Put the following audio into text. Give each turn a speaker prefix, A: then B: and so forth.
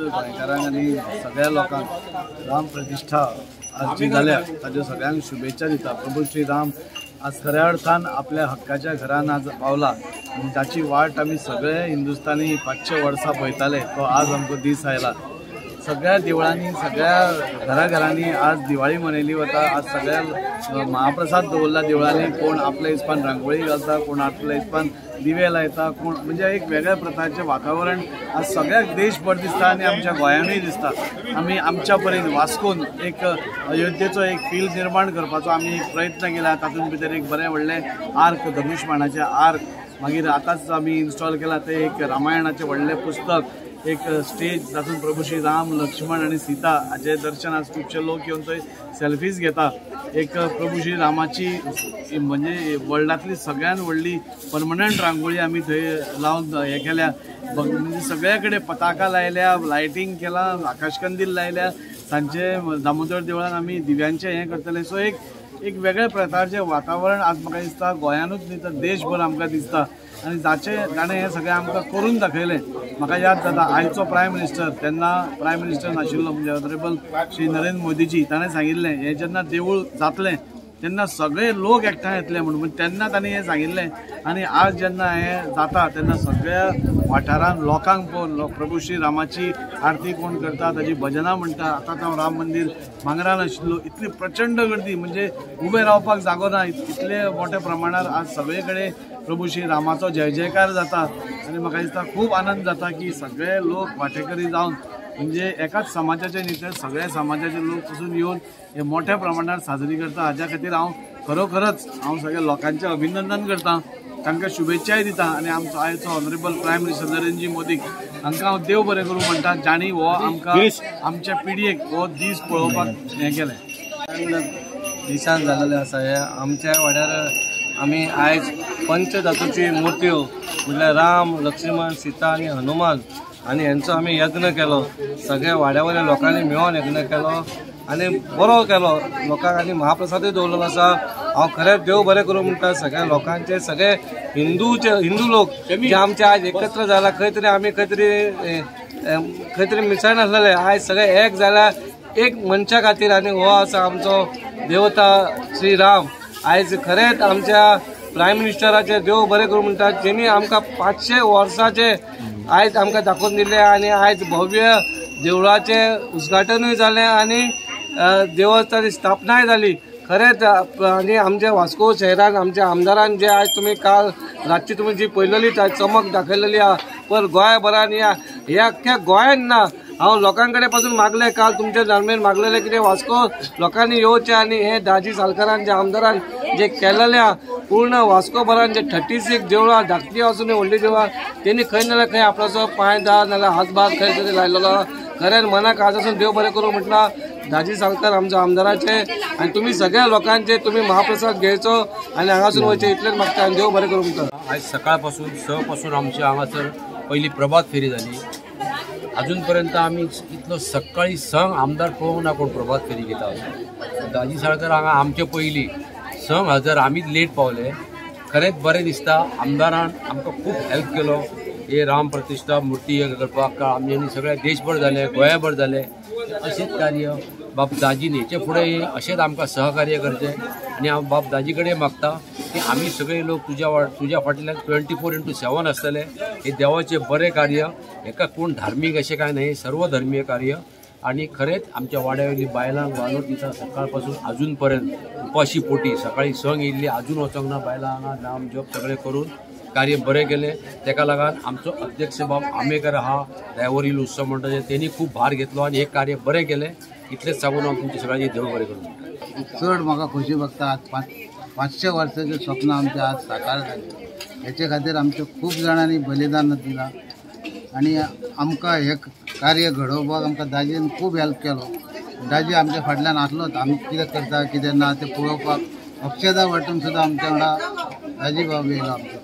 A: गोंयकारांक आनी सगळ्या लोकांक राम प्रतिष्ठा आज जी जाल्या ताज्यो सगळ्यांक शुभेच्छा दिता. प्रभू श्री राम आज खऱ्या अर्थान आपल्या हक्काच्या घरान आज पावला आनी ताची वाट आमी सगळे हिंदुस्तानी 500 वर्सां पळयताले, तो आज आमकां दीस आयला. सगळ्या देवळांनी सगळ्या घराघरांनी आज दिवाळी मनयली वता. आज सगळ्या महाप्रसाद दवरला देवळांनी. कोण आपल्या हिसपान रांगोळी घालता, कोण आपल्या हिसपान दिवे लायता, कोण म्हणजे एक वेगळ्या प्रकारचें वातावरण आज सगळ्याक देशभर दिसता आनी आमच्या गोंयानूय दिसता. आमी आमच्या परीन वास्कोन एक अयोध्येचो एक फील निर्माण करपाचो आमी एक प्रयत्न केला. तातूंत भितर एक बरें व्हडलें आर्क, धनुष्यबाणाचें आर्क, मागीर आतांच आमी इन्स्टॉल केला तें एक रामायणाचें व्हडलें पुस्तक, एक स्टेज तातूंत प्रभू श्री राम, लक्ष्मण आनी सीता हाचें दर्शन आज खुबशे लोक येवन थंय सेल्फीज घेता. एक प्रभू श्री रामाची म्हणजे वर्ल्डांतली सगळ्यात व्हडली परमनंट रांगोळी आमी थंय लावन हें केल्या. म्हणजे सगळ्या कडेन पताका लायल्या, लायटींग केला, आकाशकंदील लायल्या. सांजचे दामोदर देवळान आमी दिव्यांचें हें करतले. सो एक एक वेगळ्या प्रकारचें वातावरण आज म्हाका दिसता गोंयानूच न्ही तर देशभर आमकां दिसता. आनी जाचें ताणें हें सगळें आमकां करून दाखयलें. म्हाका याद जाता आयचो प्रायम मिनिस्टर, तेन्ना प्रायम मिनिस्टर नाशिल्लो म्हणजे ऑनरेबल श्री नरेंद्र मोदीजी, ताणें सांगिल्लें हें जेन्ना देवूळ जातलें तेन्ना सगळे लोक एकठांय येतले म्हणून, तेन्ना ताणें हें सांगिल्लें. आनी आज जेन्ना हें जाता तेन्ना सगळ्या वाठारांत लोकांक पळोवन प्रभू श्री रामाची आरती कोण करता, ताची भजनां म्हणटा. आतां हांव राम मंदीर मांगरान आशिल्लो, इतली प्रचंड गर्दी म्हणजे उबें रावपाक जागो ना, इतले मोठ्या प्रमाणार आज सगळे कडेन प्रभू श्री रामाचो जय जयकार जाता. आनी म्हाका दिसता खूब आनंद जाता की सगळे लोक वांटेकरी जावन म्हणजे एकाच समाजाचे न्ही तर सगळ्या समाजाचे लोक पसून येवन हे मोठ्या प्रमाणात साजरी करता. हाज्या खातीर हांव खरोखरच हांव सगळ्या लोकांचें अभिनंदन करता, तांकां शुभेच्छाय दिता. आनी आमचो आयचो ऑनरेबल प्रायम मिनिस्टर नरेंद्र मोदीक हांकां हांव देव बरें करूं म्हणटा, जांणी हो आमकां आमच्या पिढयेक हो दीस पळोवपाक हें केलें.
B: दिसान जाल्लें आसा हें आमच्या वाड्यार आमी आयज पंचधातूची मुर्त्यो म्हटल्यार राम, लक्ष्मण, सीता आनी हनुमान आनी हेंचो आमी यत्न केलो. सगळ्या वाड्या वयल्या लोकांनी मेळोन यत्न केलो आनी बरो केलो लोकांक. आनी महाप्रसादूय दवरलेलो आसा. हांव खरेंच देव बरें करूं म्हणटा सगळ्या लोकांचे, सगळे हिंदूचे हिंदू लोक जे आमचे आयज एकत्र जाला. खंय तरी आमी खंय तरी मिसळ नासलेले, आयज सगळे एक जाल्या एक मनशा खातीर. आनी हो आसा आमचो देवता श्री राम. आयज खरेंच आमच्या प्रायम मिनिस्टराचे देव बरें करूं म्हणटा, जेणी आमकां 500 वर्सांचे आयज आमकां दाखोवन दिलें. आनी आयज भव्य देवळाचें उद्घाटनूय जालें आनी देवस्थानाची स्थापनाय जाली. खरेंच आनी आमच्या वास्को शहरान आमच्या आमदारान जे आयज तुमी काल रातची तुमी जी पळयलेली चमक दाखयलेली आहा पर गोंयभरान ह्या अख्ख्या गोंयान ना. हांव लोकां कडेन पासून मागलें, काल तुमच्या दरम्यान मागलेलें कितें वास्को लोकांनी येवचें आनी हे दाजी सालकारान जे आमदारान जे केलेलें आहा पूर्ण वास्को भरान जे 36 देवळां धाकटी आसून व्हडलीं देवळां तेणी खंय ना खंय आपल्याचो पांय दा नाल्यार हात भात खंय तरी लायलेलो. खरें मनाक आज आसून देव बरें करूं म्हटलां दाजी सालकार आमच्या आमदाराचे आनी तुमी सगळ्या लोकांचे तुमी महाप्रसाद घेवचो आनी हांगासून वयचें इतलेंच मागता आनी देव बरें करूं म्हणटा.
C: आयज सकाळपासून 6 पासून आमच्या हांगासर पयली प्रभात फेरी जाली. अजूनपर्यंत आमी इतलो सकाळी 6 आमदार पळोवंक ना कोण प्रभात फेरी घेता. दाजी साळकर हांगा आमचे पयलीं 6,000 आमीच लेट पावले. खरेंच बरें दिसता आमदारान आमकां खूब हेल्प केलो. हे राम प्रतिष्ठा मूर्ती हे करपाक आमच्यांनी सगळ्या देशभर जालें, गोंयाभर जालें. अशेंच कार्य बाब दाजीन हेचे फुडें अशेंच आमकां सहकार्य करचें. आनी हांव बाब दाजी कडेन मागता की आमी सगळे लोक तुज्या फाटल्यान 24/7 आसतले. हे देवाचें बरें कार्य, हेका कोण धार्मीक अशें कांय न्हय, सर्वधर्मीय कार्य. आनी खरेंच आमच्या वाड्या वयली बायलांक वालोर दिता सकाळपासून अजून पर्यंत उपाशी पोटी सकाळी 6 येयल्ली अजून वचोंक ना बायलां हांगा नाम जप सगळें करून कार्य बरें केलें. तेका लागून आमचो अध्यक्ष बाब आमेकर आहा ड्रायव्हर उत्सव म्हणटा तेणी खूब भार घेतलो आनी हें कार्य बरें केलें. इतलेंच सांगून हांव तुमचे सगळ्यांचे देव बरें करूं.
D: चड म्हाका खोशी भोगता आज 500 वर्सांचें स्वप्न आमचें आज साकार जालें. हेचे खातीर आमचे खूब जाणांनी बलिदान दिलां आनी आमकां हें कार्य घडोवपाक आमकां दाजीन खूब हेल्प केलो. दाजी आमच्या फाटल्यान आसलोच, आमी कितें करता कितें ना तें पळोवपाक अक्षदा वांटून सुद्दां आमच्या वांगडा दाजी बाब येयलो आमचो.